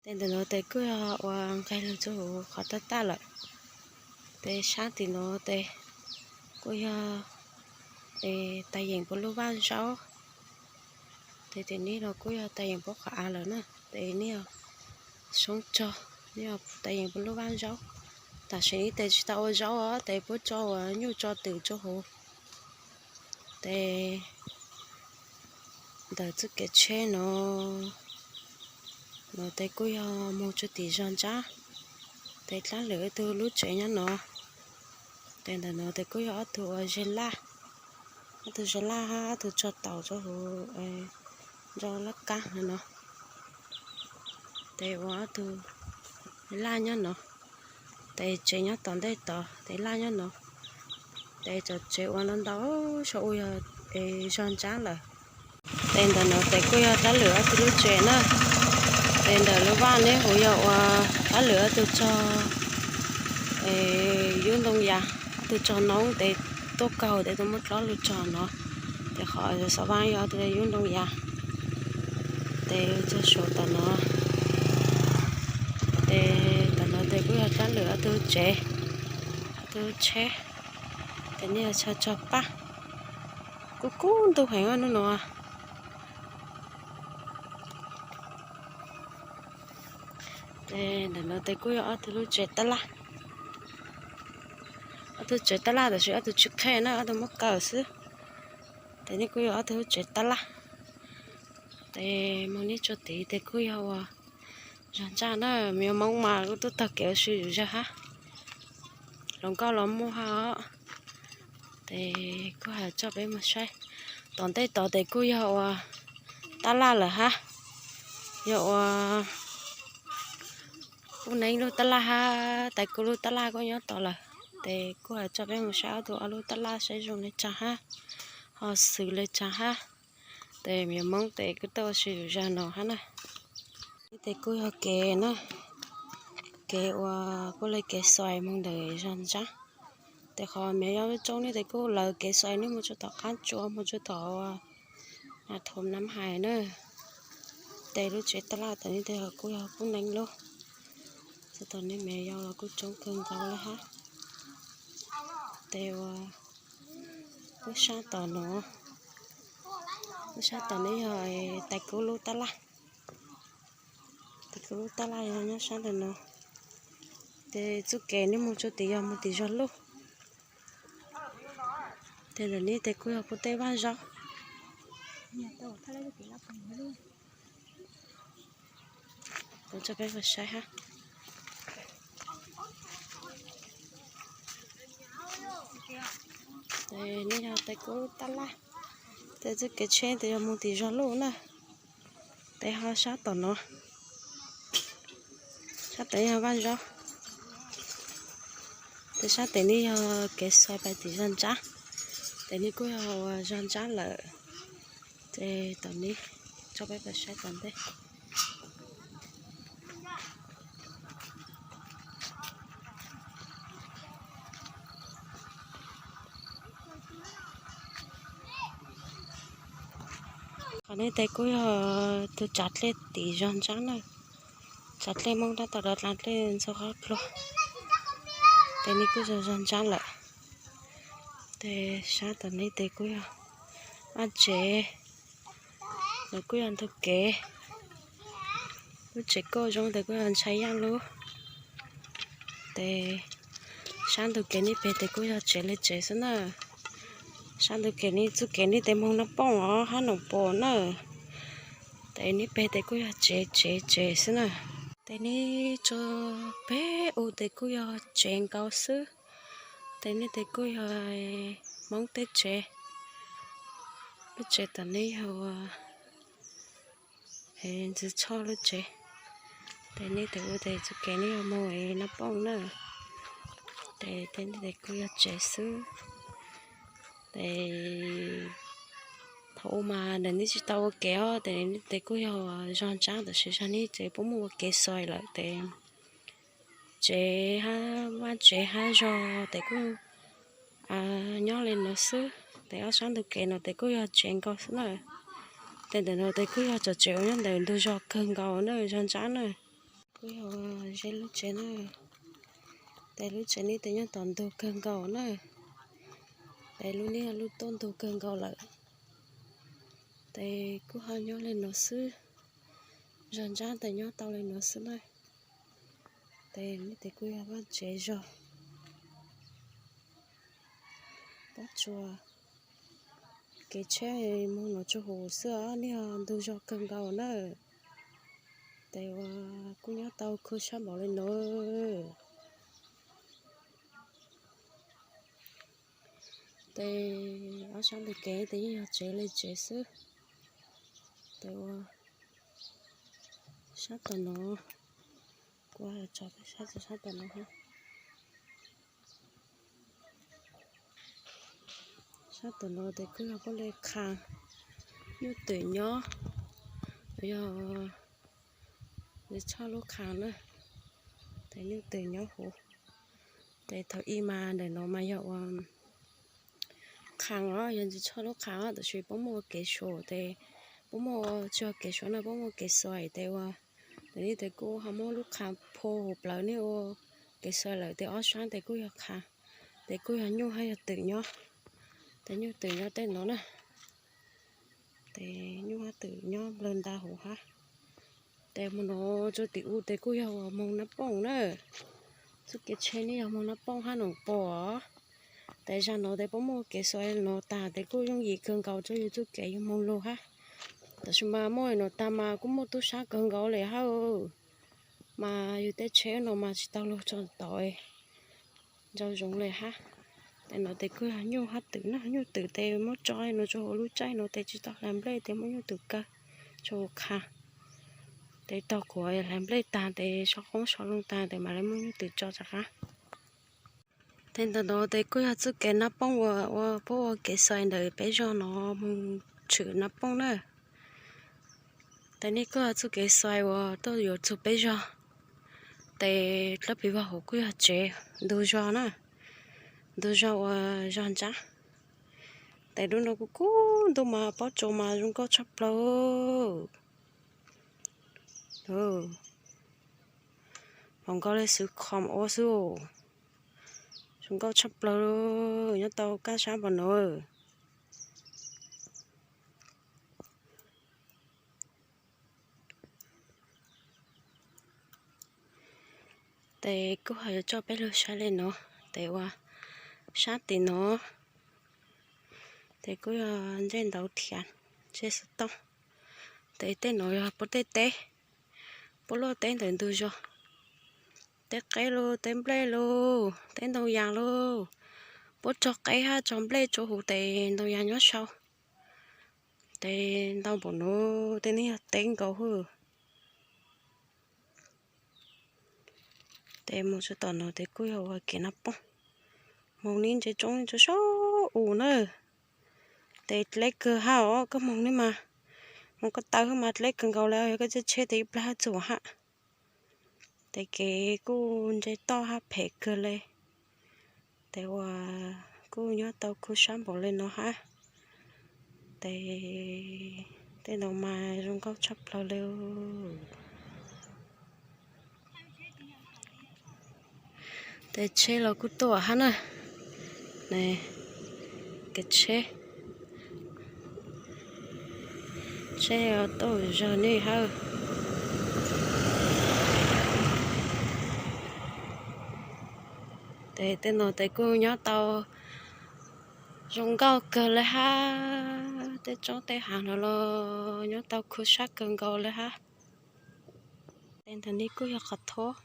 Tes ntawm no tes kuj yog uas nqes lug rua huv qhov tab taj lawm. Tes sab tim no tes kuj yog tes tas yeem puab lub vaj zaub. Tes tim no kuj yog tas yeem puab qhov av lawm na. Tes nej soob rog, nej tas yeem puab lub vaj zaub. Tam sim no tes tsis tau ua zaub os, tes puab tso uas nyuj tso twm rua huv. Tes ntawm txuj kev tsheb no, no tes kuj yog moog rua tim zog ntsab. Tes dlaab lwm ob tug lub tsev nyob no. Tes ntawm no tes kuj yog ob tug uas ze laj, ob tug ze laj hab ob tug tso taum rua huv nrau laj kab no. Tes ua ob tug laj nyob no. Tes tsev nyob tom ntej tod, tes laj nyob no. Tes cov tsev ua ntau ntau, sau u yog zog ntsab lawm. Tes ntawm no tes kuj yog dlaab lwm ob tug lub tsev na. Tes ntawm lub vaj neb huv yog ua dlaab lwm ob tug tsog yub ntoo yas, ob tug tsog noob tes tuaj kaug tes tuaj muab dloob lug tsog no. Tes qhov xov vaj yog ob tug yub ntoo yas. Tes txug saum tom no, tes tom no tes kuj yog dlaab lwm ob tug tsev, ob tug tsheb. Tes nej yog tsog tsog paj, kuj kub ntug heev hnub no. Tes ntawm no tes kuj yog ob tug lub tsev tab laj, ob tug tsev tab laj tab sis ob tug tsis qheb na, ob tug muab kaw xwb. Tes nej kuj yog ob tug lub tsev tab laj. Tes moog neb tso tid tes kuj yog uas zog ntsaj na, me nyuam Hmoob mas kuj tub taug kev ua si zug zag hab. Hluas nkauj los muaj hab os. Tes kuj has tso peb moog saib. Tom ntej tod tes kuj yog uas tab laj lawm hab. Yog uas Pub Neeb lub tab laj hab Tais Kub lub tab laj kuj nyob tod lawm. Tes kuj has tso peb moog saib ob tug ob lub tab laj saib zoo le caag hab, ho xws le caag hab. Tes me nyuam Hmoob tes kuj tuaj ua si zug zag no hab na. Tes kuj yog kev na, kev uas kuj le kev xais moog ntawm zog ntsab. Tes qhov me nyuam yau lub roob ne tes kuj lawv kev xais ne moog tsuas tom qab tsua moog tsuas tom uas Nam Thoob Nam Hais na. Tes lub tsev tab laj tom ne tes kuj yog Pub Neeb lub. Txug tom ne me nyuam yau los kuj coob kawg nkaus le hab. Tes uas lub sab tom no, lub sab tom ne yog Tais Kub lub tab laj. Tais Kub lub tab laj yog nyob sab ntawm no. Tes txuj kev ne moog tsuas tim yog moog tim zog luj. Tes ntawm ne tes kuj yog puab tej vaaj zaub. Tso peb saib hab. Tes ne yog Tais Kub lub tab laj. Tes txuj kev tsheb tes yog moog tim zog luj na. Tes ho sab tom no, sab tom yog vaaj zaub. Tes sab tes ne yog kev xais pais tim zog ntsab. Tes ne kuj yog uas zog ntsab lawm. Tes tom ne tso peb pais saib tom ntej. Qhov ne tes kuj yog tug tsav dlej tim zog ntsab na. Tsav dlej Moob tab tom dov dlaag dlej ntxhua qhov dluag. Tes ne kuj yog zog ntsab lawm. Tes sab tom ne tes kuj yog vaj tsev, lawv kuj yog ntug kev. Lub tsev kauj zoo tes kuj yog ntshai yaaj lub. Tes sab ntug kev ne peg tes kuj yog tsev le tsev xwb na. Sab ntug kev ne txuj kev ne tes moog Naj Pooj os hab Noom Pos na. Tes ne peg tes kuj yog tsev tsev tsev xwb na. Tes ne tso peg u tes kuj yog tsev nkaus xwb. Tes ne tes kuj yog Moob teb tsev. Lub tsev tom ne yog Ntxwg Tshoj lub tsev. Tes ne tes u tes txuj kev ne yog moog Naj Pooj na. Tes tes ne tes kuj yog tsev xwb. Tes thaum u mas ntawm ne tsis tau ua kev os, tes ne tes kuj yog zog ntsab tab sis zag ne tes puab muaj ua kev xais lawm tes tsev hab vaj tsev hab zog tes kuj nyob le no xwb. Tes ob sab ntug kev no tes kuj yog tsev nkaus xwb na. Tes ntawm no tes kuj yog tsev uas nyob ntawm ntug zog kawg nkaus na, zog ntsab na. Kuj yog ze lub tsev na, tes lub tsev nej tes nyob tom ntug kawg nkaus na, tes lub nej lub tuaj ntug kawg nkaus lawm, tes kuj ho nyob li no xwb, zog ntsab tes nyob tau li no xwb na, tes nej tes kuj yog vaj tsev zog pob tsuas, kev tsheb moog no tsuas huv xwb os, nej yog ntug zog kawg nkaus na, tes ua kuj nyob tau khw sab npaum li no. Tes ob sab ntug kev tes yeej yog tsev li tsev xwb, tes ua sab tom no, kuv tso sab tom no, sab tom no tes kuj yog pob li qha nyuj twm nyob, yog ntsis tshoj lub qha na, tes nyuj twm nyob huv, tes thaum ub mas ntawm no mas yog ua qha os, yog ntsis tshoj lub qha os, tab sis puab muaj ua kev suav tes, puab muaj ua tsis yog kev suav no puab muaj kev xais tes ua, tes nej tes kuj ho muab lub qha phua huv plawv nej ua kev xais lawm tes ob sab tes kuj yog qha, tes kuj yog nyuj hab yog twm nyob, tes nyuj twm nyob tej no na, tes nyuj hab twm nyob nplawg nta huv hab. Tes moog no txug tim u tes kuj yog moog Nab Pooj na, txuj kev tsheb ne yog moog Nab Pooj hab Noom Pos. Tes zag no tes puab muaj kev xais no tag tes kuj yooj yim kawg nkaus rua yug txuj kev yug moog lug hab. Tab sis mas muaj no tag mas kuj muaj tub sab kawg nkaus le hab, mas yug tej tsheb no mas tsis tau lug tso tod ntau zoov le hab. Tes no tes kuj yog nyuj hab twm na, nyuj twm tes muab tso no rua huv lub tsaij no tes tsis tau hlais nplej tes muab nyuj twm kaw rua huv qha. Tes tog kuv hlais nplej tag tes sau qoob sau loo tag tes mam le muab nyuj twm tso rov qab. Tes ntawm no tes kuj yog txuj kev Nab Pooj uas ua puab ua kev xais ntawm peb zog no moog tshwm Nab Pooj na. Tes nej kuj yog txuj kev xais uas tuaj yuav txug peb zog. Tes dlawb pis vog huv kuj yog tsev ntug zog na, ntug zog uas zog ntsab. Tes lub no kuj kub ntuj mas pob tsuas mas zoo nkauj tshaj plaws. Hluas nkauj le xwb khom ua xwb, zoo nkauj tshaj plaws, nyob tau kaj sab npaum no. Tes kuj ho yuav coj peb lug saib le no, tes ua sab tim no, tes kuj yog ntsej ntau thiab, ntsej xov tooj. Tes tej no yog puab tej teb, puab luaj teb ntawm ntug zog, teb qeb lauj, teb nplej lauj, teb ntoo yas lauj. Puab tso qeb hab tso nplej rua huv tes ntoo yas nyob sau. Tes ntau npaum no, tej no yog teb nkaus hwb. Tes moog txug tom no tes kuj yog ua kev Nab Pooj, moog neb ntse tsoob tso sau u na. Tes dleb kawg hab os, koj moog neb mas, moog ko taw hab mas dleb kawg nkaus le, yog koj tsheb tes ib plag hab txug hab. Tes kev kuj ntse toj hab phem kawg le. Tes ua kuj nyob tau khub sab npaum le no hab. Tes tej no mas zoo nkauj tshaj plaws le. Tes tsheb los kuj tuaj hab na. Kev tsheb, tsheb tuaj zog nej hab. Tes tej no tes kuj nyob tau zoo nkauj kawg le hab, tej tsoob tej hav no los nyob tau khub sab kawg nkaus le hab. Tes ntawm no kuj yog qhov thoob,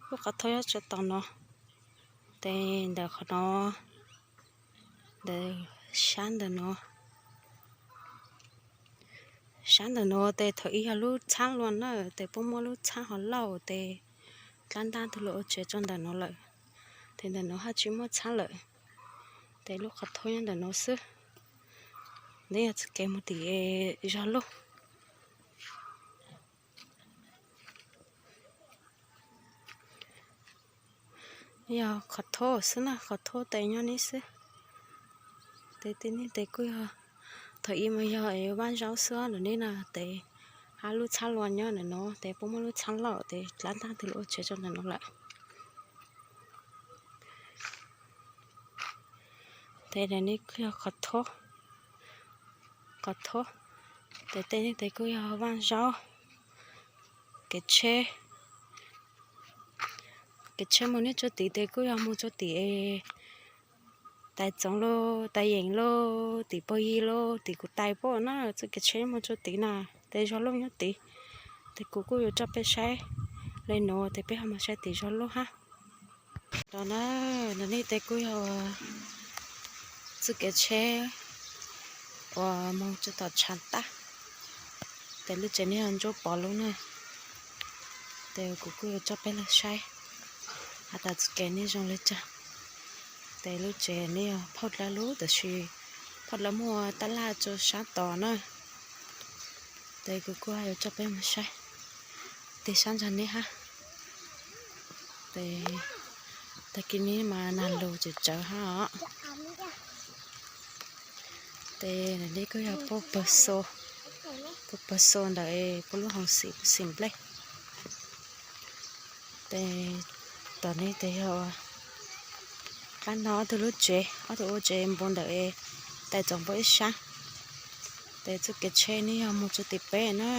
lub qhov thoob nyob tso tom no. Tes ntawm qhov no, ntawm sab ntawm no, sab ntawm no tes thaum ub yog lub txhaab luas na, tes puab muab lub txhaab hov lauj tes dlaab ntaab tug lug ua tsev tso ntawm no lawm. Tes ntawm no haj tsis muaj txhaab lawm. Tes lub qhov thoob nyob ntawm no xwb. Ntawd yog txuj kev moog tim zog lauj. Yog qhov thoob xwb na, qhov thoob tes nyob neb xwb. Tes tej neb tes kuj yog, thaum ub mas yog vaaj zaub xwb lawm neb na, tes Hab lub txhab luas nyob ntawm no, tes puab muab lub txhab loj tes dlaab tag twg los ua tsev rau ntawm no lawm. Tes ne kuj yog qhov thob, qhov thob. Tes tej ne tes kuj yog vaaj zaub, kev tsheb. Kev tsheb moog nyob rua tim tes kuj yog moog rua tim Tais Txoov lauj, Tais Yeem lauj, tim Pog Yig lauj, tim kuv tais puab na, txuj kev tsheb moog rua tim na. Tes zog luj nyob tid. Tes kuv kuj yuav rau peb saib le nuav tes peb ho moog saib tim zog luj hab. Nov na, nov ne tes kuj yog txuj kev tsheb uas moog rua tom tshav tab. Tes lub tsev ne yog Ntsuab Pov lub na. Tes kuv kuj yuav rau peb lug saib has tas txuj kev ne zoo le caag. Tes lub tsev ne yog phauj dlawb lub tab sis phauj dlawb muaj tab laj rua sab tod na. Tes kuv kuj yuav rau peb moog saib tig sab nrag neb hab. Tes tag kis ne mas nag lug tsawv tsawv hab os. Tes neb kuj yog puab pawg xua, puab pawg xua ntawm puab lub hauv xim, xim nplej. Tes tom ne tes yog qab no ob tug lub tsev, ob tug ua tsev npuab ntawm Tais Txoov puab ib sab. Tes txuj kev tsheb ne yog moog rua tim peb na.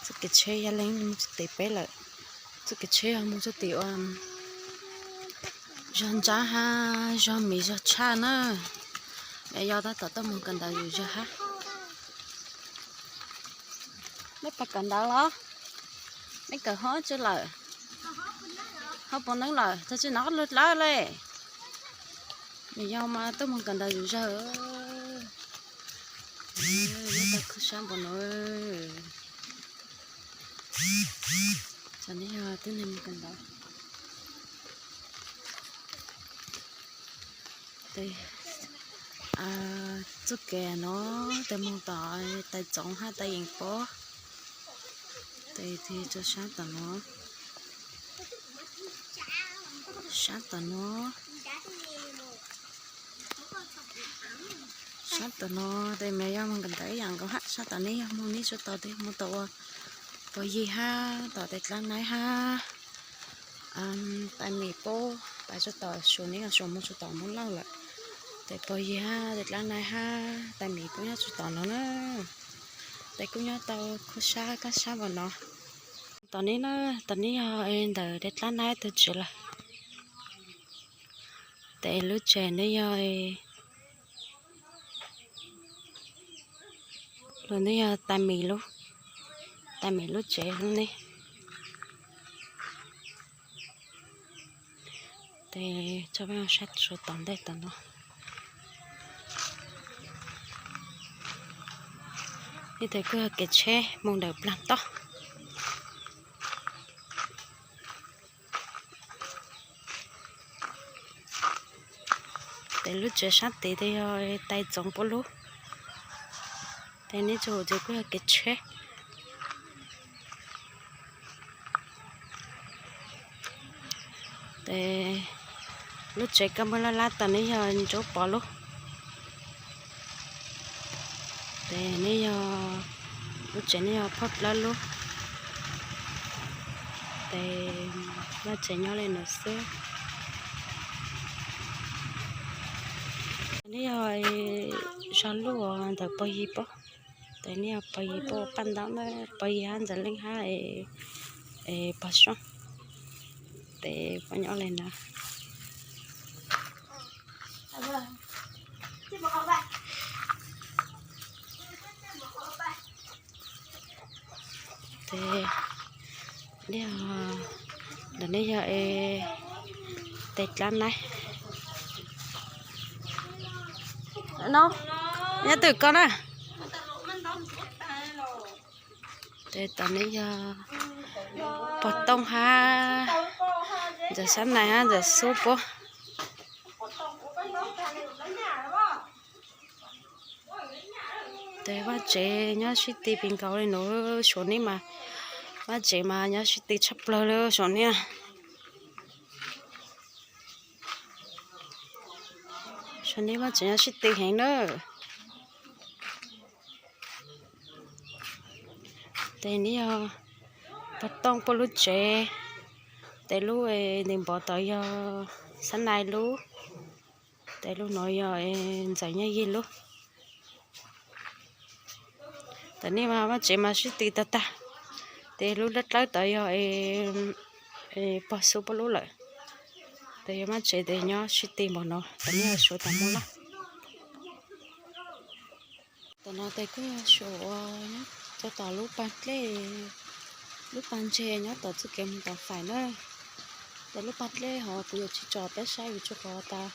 Txuj kev tsheb yog leej moog rua tim peb lawm. Txuj kev tsheb yog moog rua tim ua zog ntsaab hab zog miv zog tshaj na. Yog tab tom tuaj moog kawm ntawv zug zog hab. Neb puas kawm ntawv los? Neb kawm hov tsi lawm? Hov puas neeb lawm? Tag tsi nov lug dlawb le. Nws yog mas tuaj moog kawm ntawv zug zog. Nyob tau khuj sab npaum no. Tam no yog tib neeg moog kawm ntawv. Txuj kev no tes moog tom Tais Txoov hab Tais Yeem puab. Tes tig rua sab tom no, sab tom no, sab tom no tes mas yog moog kawm ntawv ib yaam nkaus hab. Sab tom ne yog moog neb tsuas tom tes moog tom ua Pog Yig hab tom tes dlaab naib hab Tais Mim puab, pais tsuas tom Suav ne, Suav moog tsuas tom Moob Lauj lawm. Tes Pog Yig hab tes dlaab naib hab Tais Mim puab nyob tsuas tom no na. Tes kuj nyob tau khuj sab kab sab npaum no. Tom ne na, tom ne yog ntawm tes dlaab naib tug tsev lawm. Tes lub tsev ne yog, lub ne yog Tais Mim lub, Tais Mim lub tsev lub ne. Tes tso peb saib tom ntej tom no. Ib tag kuj yog kev tsheb moog ntawm plag toj. Tes lub tsev sab tid tes yog Tais Txoov puab lub. Tes neb tso hum tes kuj yog kev tsheb. Tes lub tsev kab npab lab lab tom ne yog Ntsuab Pov lub. Tes ne yog, lub tsev ne yog phauj dlawb lub. Tes vaj tsev nyob le nuav xwb. Ne yog zog luj ntawm Pog Yig puab. Tes ne yog Pog Yig puab paj ntaub na, Pog Yig hab Ntxawm Leej hab Pog Soob. Tes puab nyob le nuav. Tes ntawm ne yog tes dlaab naib. Nyob twg koj na? Tes tom ne yog Pog Tooj hab Ntxawm Xab Nais hab Ntxawm Xub puab. Tes vaj tsev nyob sib ti pes nkaus le nuav, Suav ne mas vaj tsev mas nyob sib ti tshaj plawg le Suav ne. Suav ne vaj tsev nyob sib ti heev na. Tes neb yog pog Tooj puab lub tsev. Tes lub ntim npov tod yog Xab Nais lub. Tes lub no yog Ntxawm Nyob Yig lub. Tam nej mas maj tsev mas sib ti tag tag. Tes lub dawb dawb tod yog pog Xub puab lub lawm. Tes yog maj tsev tes nyob sib ti npaum no, tam nej suav tom Moos Laj. Tam no tes kuj yog suav ua nyob rau tom lub pag dlej, lub pag ntseg nyob tom txuj kev mus tom Faim na. Tes lub pag dlej hov kuv yuav tsis tsom peb saib vim rau qhov tas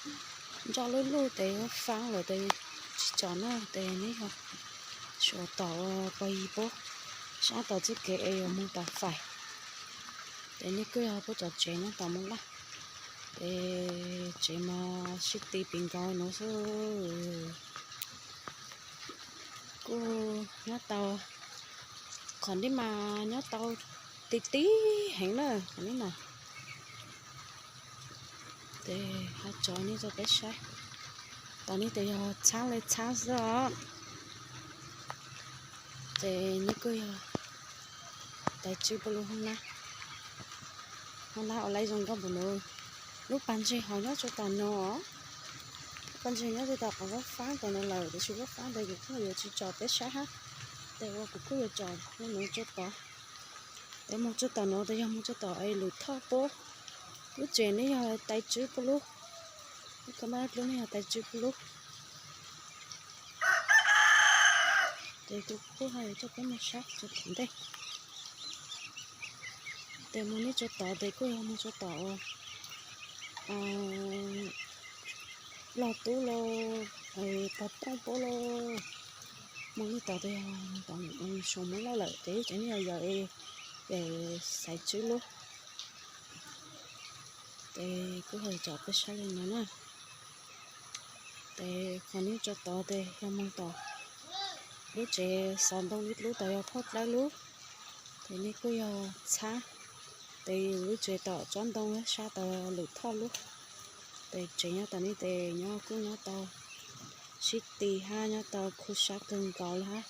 nroj lub luj tes yuav faab lawm tes tsis tsom na. Tes neb yog suav tom ua pog Yig puab sab tom txuj kev es yuav mus tom Faim. Tes neb kuj yog puab cov tsev nyob tom Moos Laj. Tes tsev mas sib ti pim nkaus no xwb. Kuj nyob tau, qhov neb mas nyob tau ti ti heev na qhov neb mas. Tes hab tso neb rau peb saib. Tom nej tes yog txhaab le txhaab xwb os. Tes neb kuj yog tais tswb puab lub hoob nab. Hoob nab ua laib zoo nkauj npaum no. Lub pag ntseg hov nyob rau tom no. Lub pag ntseg nyob rau tom qhov vaab faab tom no lawm, tab sis vaab faab tes kuv kuj yuav tsis tsom peb saib hab. Tes ua kuv kuj yuav tsom le nuav rau tod. Tes moog rau tom no tes yog moog rau tom lwm thoj puab. Lub tsev neb yog tais tswb puab lub. Lub ka mab dlub neb yog tais tswb puab lub. Tes kuv kuj hab yuav coj peb moog saib rau tom ntej. Tes moog neb rau tod tes kuj yog moog rau tom Loj Tub lauj, pog Tooj puab lauj. Moog neb tod tes yog tom Suav Moos Laj lawm tes ib tsev neb yog yawm es Xaiv Tswb lub. Tes kuj hab tsom peb saib le no na. Tes qhov neb rau tod tes yog moog tom lub tsev xov ntoo ib lub tod yog phauj dlawb lub. Tes neb kuj yog txhab. Tes lub tsev tom tsob ntoo sab tod lwm thoj lub. Tes tsev nyob tom neb tes nyob kuj nyob tau sib ti hab nyob tau khu sab kawg nkaus le hab.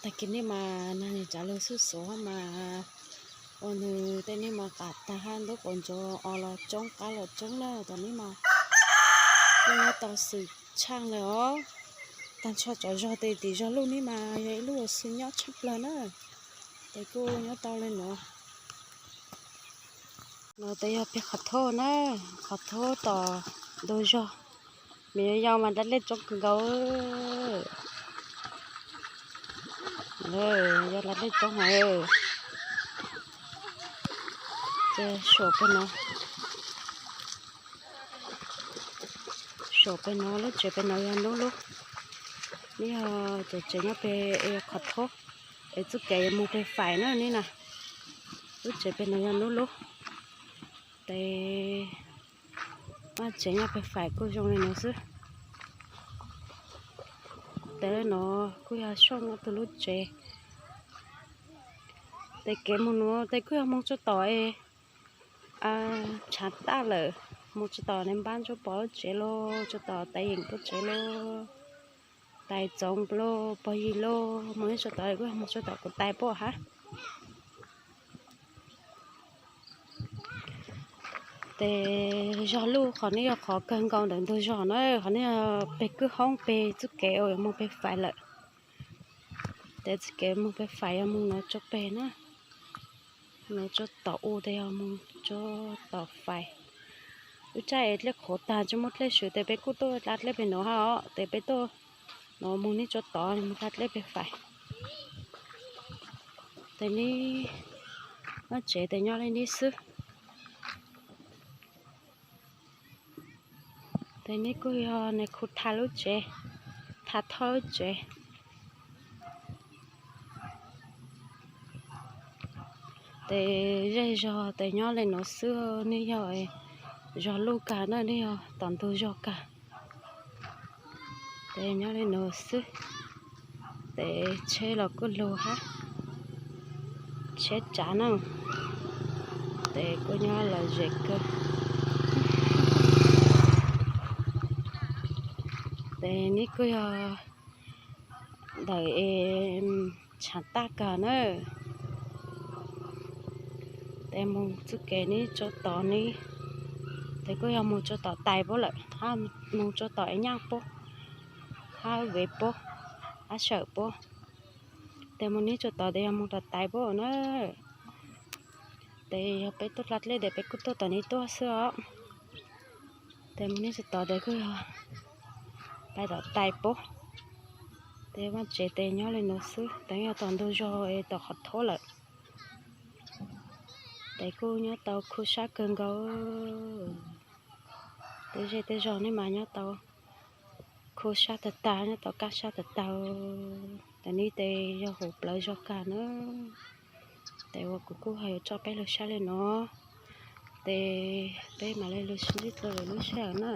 Tag kis neb mas nag neg tsav lug xub xuav hab mas ua nwg tej neb mas qam tag hab ntub quas ntsuag os los tsoob qab los tsoob na. Tom neb mas kuj nyob tau xwm tshaaj le os. Tag nrho cov zog tes tim zog luj neb mas yog ib lub uas xwm nyob tshaaj plawg na. Tes kuj nyob tau le nuav. No tes yog peg qhov thoob na, qhov thoob tom ntug zog. Mas yog yau mas dlab dlej tsoob kawg nkaus. Yog dlab dlej tsoob hov. Ces saum peg no, saum peg no lub tsev peg no yog nub lub. Neb yog cov tsev nyob peg qhov thoob es txuj kev yuav moog peg faim na neb na. Lub tsev peg no yog nub lub. Tes maj tsev nyob peg faim kuj zoo le nuav xwb. Tes le nuav kuj yog Sooj ob tug lub tsev. Tes kev moog nuav tes kuj yog moog tsuj tom es tshav taj lawm, moog tsuj tom neb npab Ntsuab Pov lub tsev lauj, tsuj tom Taiv Yeem lub tsev lauj, Tais Txoov lauj, Pog Yig lauj, moog neb tsuj tom kuj yog moog tsuj tom kuv tais puab hab. Tes zog luj qhov neb yog qhov kawg nkaus ntawm ntug zog na, qhov neb yog peg kwj hoob peg txuj kev uas yuav moog peg faim lawm. Tes txuj kev moog peg faim yog moog nuav tsuj peg na. Nuav tsuj tom u tes yog moog tsuj tom faim. Lub caij es dlej qhuav tag tsi muaj dlej swm tes peb kuj tuaj dlab dlej peg nuav hab os, tes peb tuaj nuav moog neb tsuj tod moog dlab dlej peg faim. Tes neb, maj tsev tes nyob le neb xwb. Tes neb kuj yog nais khu Tha lub tsev, Tha Thoj lub tsev. Tes zej zog tes nyob le nuav xwb, neb yog zog luj kag na, neb yog tom ntug zog kag. Tes nyob le nuav xwb. Tes tsheb los kuj lug hab, tsheb tsav na. Tes kuj nyob lom zem kawg. Tes neb kuj yog ntawm es tshav taj kag na. Tes mus txuj kev neb tso tod ne, tes kuj yog mus tso tom tais puab lawm, hab mus tso tom Ev Nyaj puab, hab Vev puab, hab Sawm puab. Tes mus neb tso tod tes yog mus tom tais puab na. Tes yog peb tuaj dlha dlej tes peb kuj tuaj tom neb tuaj xwb os. Tes mus neb tso tod tes kuj yog pais tom tais puab. Tes vaj tsev tes nyob li no xwb, tes yog tom ntug zog es tom qhov thuab lawm. Tes kuj nyob tau khu sab kawg nkaus. Tej zej tej zog nej mas nyob tau khu sab tag tag, nyob tau kaj sab tag tag. Tes neb tes yog hauv plawv zog kag na. Tes uas kuv kuj ho yuav tso peb lug saib li no, tes peb mam li lug sib ntsib dlua lwm lub sij hawm na.